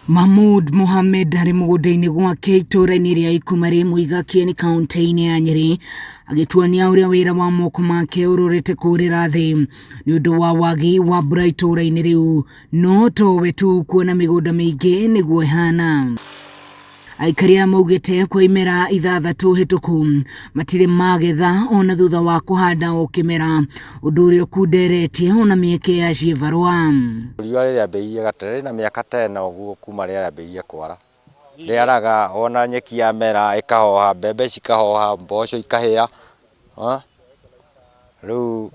Mahmoud Mohamed arĩ mũgũnda-inĩ gwake itũũra-inĩ rĩa Ikumari Muiga Kieni kaunti-inĩ ya Nyeri agĩtuonia ũrĩa wĩra wa moko make ũrorete kũrĩra thĩ nĩ ũndũ wa wagi wa mbura itũũra-inĩ rĩu no towe tu kuona mĩgũnda mĩingĩ nĩguo ĩhana. Aikari aya maugĩte kwa imera ithathatũ hĩtũku matirĩ magetha ona thutha wa kũhanda o kĩmera ũndũ ũrĩa ũkunderetie ona mĩeke ya ciĩbarũa. Riũa rĩrĩambĩrĩirie gatene rĩna mĩaka ta ĩna ũguo kuma rĩambĩrĩirie kwara. Rĩaraga wona nyeki yamera ĩkahoha, mbembe cikahoha, mboco ikahĩa, rĩu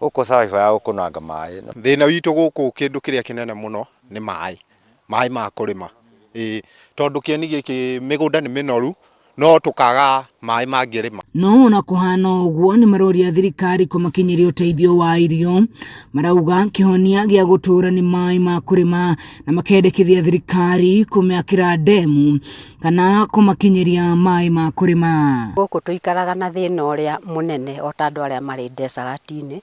Gũkũ survive gũkũnanga maĩ. Thĩna witũ gũkũ kĩndũ kĩrĩa kĩnene mũno nĩ maĩ, maĩ ma kũrĩma ĩĩ, tondũ kĩeni gĩkĩ mĩgũnda nĩ mĩnoru no tũkaga maĩ mangĩrĩma. No ona kũhana ũguo nĩ maroria thirikari kũmakinyĩria ũteithio wa irio. Marauga kĩhonia gĩa gũtũra nĩ maĩ ma kũrĩma na makendekithia thirikari kũmĩakĩra ndemu kana kũmakinyĩria maĩ ma kũrĩma. Gũkũ tũikaraga na thĩna ũrĩa mũnene o ta andũ arĩa marĩ ndecarati-inĩ.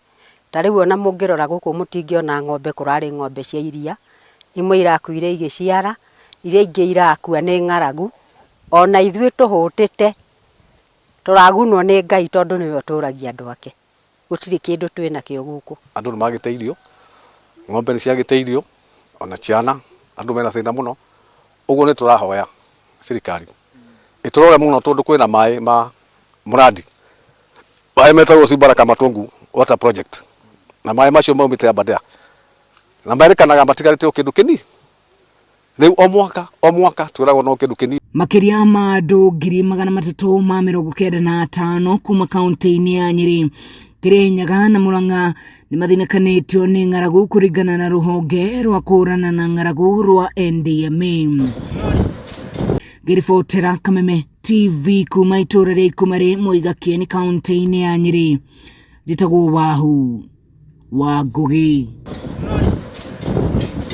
Ta rĩu ona mũngĩrora gũkũ mũtingĩona ng'ombe kũrarĩ ng'ombe cia iria, imwe irakuire igĩciara, iria ingĩ irakua nĩ ng'aragu. Ona ithuĩ tũhũtĩte, tũragunwo nĩ Ngai tondũ nĩwe ũtũragia andũ ake. Gũtirĩ kĩndũ twĩ nakĩo gũkũ. Andũ nĩ magĩte irio, ng'ombe nĩ ciagĩte irio, ona ciana, andũ mena thĩna mũno. Ũguo nĩ tũrahoya thirikari ĩtũrore mũno tondũ kwĩna maĩ ma mũrandi, maĩ metagwo Simbaraka Matungu Water Project, na maĩ macio maumĩte Aberdare, na merĩkanaga matigarĩte o kĩndũ kĩnini. Rĩu o mwaka o mwaka twĩragwo no kĩndũ kĩnini. Makĩria ma andũ 395,000 kuma kaunti-inĩ ya Nyĩrĩ, Kĩrĩnyaga na Mũrang'a nĩ mathĩnĩkanĩtio nĩ ng'aragu kũringana na rũhonge rwa kũhũrana na ng'aragu rwa NDMA. Ngĩribotera Kameme TV kuma itũũra rĩa Ikumari, Muiga Kieni, kaunti-inĩ ya Nyĩrĩ, njĩtagwo Wahu wa Ngũgĩ.